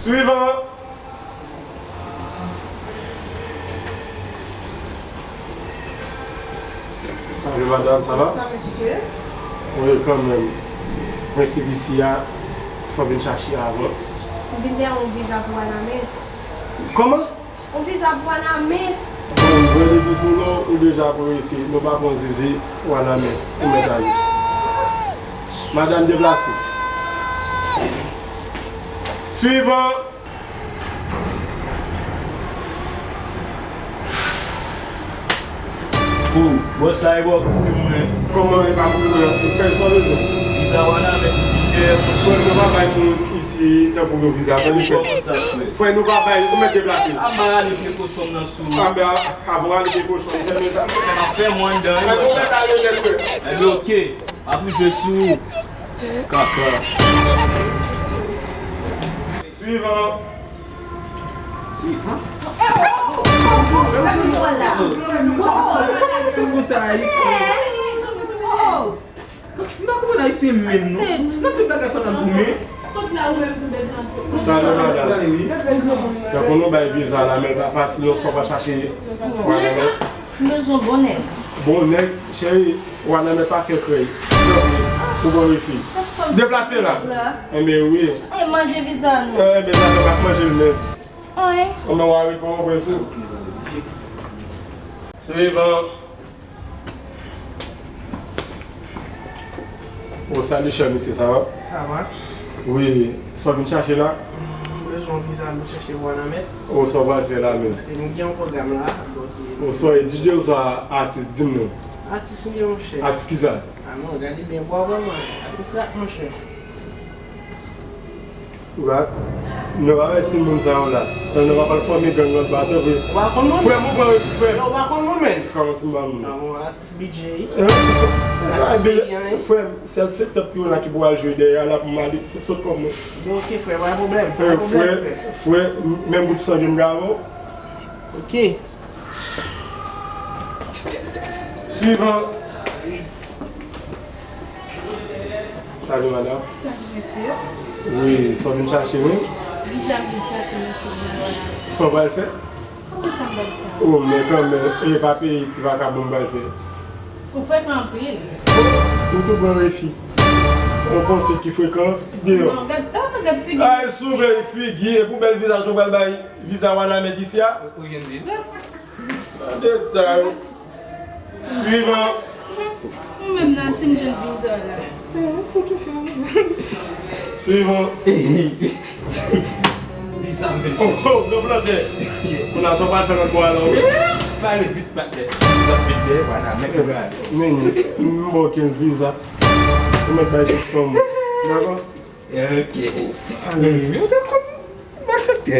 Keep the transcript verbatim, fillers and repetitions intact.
Swivan. Salut madame, ça va? Bonsoir monsieur. Wi, kanmenm. Prensip isi a, sa w vin chache avan. M vin dèyè yon viza pou Wanament. Kòman? Yon viza pou Wanament. Bon, mwen depi sou non, ou deja pran refi. Nou pa pran zizi, Wanament. Ou mèt ale. Madam, deplase. Swivan. Ou, bòs sa e bò kouri mwen. Kòman e pa kouri mwen? Ou fè sa bezwen. Viza Wanament, ou vin dèyè mwen. Frè, nou pa bay moun isi tankou yo viza. Tande frè. Kòman sa, frè? Frè, nou pa bay, ou mèt deplase. A, m al ale pye kochon nan sou. A, ben, avan ale pye kochon, fèmen sa. Fè m ap fè mwen anndan, wi, bòs sa. Ou mèt ale nèt, frè. Ebyen, oke. M ap rive sou ou. Kaka. Swivan. Swivan? Kòman nou fè konsa a isi? M pa konprann ayisyen menm non. Nan tout bagay fò n ap goumen. Salut madam. Tankou nou bay viza la, men l pa fasil non, sa w pa chache. Wanament. M bezwen bon nèg. Bon nèg, cheri, Wanament pa fè krèy. Ou bon refi. Deplase la. Enben wi. E manje viza nou. Enben zafè pa manje l menm. Anyen. Anben w a reponn mwen sou. Swivan. O, salut chè mesye, sa va? Sa va? Wi, sa w vin chache la? M bezwen yon viza pou chèche Wanament. O, sa w pral fè la menm? Paske m gen yon pwogram la, donk, e, o, sa w e D J oswa atis, di m non. Atis m ye, monchè. Atis kisa? A non, gade byen bò avan mwen. Atis rap, monchè. Rap? Nou pa bay si moun sa yo la. Nan nou pa pral fòme gang lòt bò a, tanpri. Ou pa konn mwen menm. Frè m, ou pran refi, frè m. Ou pa konn mwen menm. Kòman si m pa moun? Atis B J. Hein? Atis B J, hein? Frè m, sèl Septan Piwona ki pou al jwe dèyè a la pou m ale, se sot kòb mwen. Bon, oke, frè, pa pwoblèm. Pa pwoblèm, frè. Frè, frè, m, menm gwoup sangen m gen avè w. Oke. Swivan. Salut madam. Salut monsieur. Wi, sa w vin chache menm? Viza m vin chache monsieur. Sa w pral fè? Kòman sa m pral fè? O, men kanmenm, e pa peyi ti vakabon m pral fè. Ou frekan anpil. Ou tou pran refi. Ou panse ki frekan? Deyò. Non, gad, ah, gad figi. Ay, sou vèy figi, e pou bèl vizaj nou pral bay viza Wanament isi a? Ou jwenn viza? Gade ta yo. Swivan. Mwen menm nan, si m jwenn viza la. Swivan. Viza m vin. Oh, oh, gran plantè. Kounye a sa w pral fè lòt bò a la, wi. Pale vit, patnè. Viza m vin dèyè, Wanament, gade. Men, m ba w kenz viza. Ou mèt bay tout fanm. Dakò? Ok. Alèz. Yo dakò. Malfektè.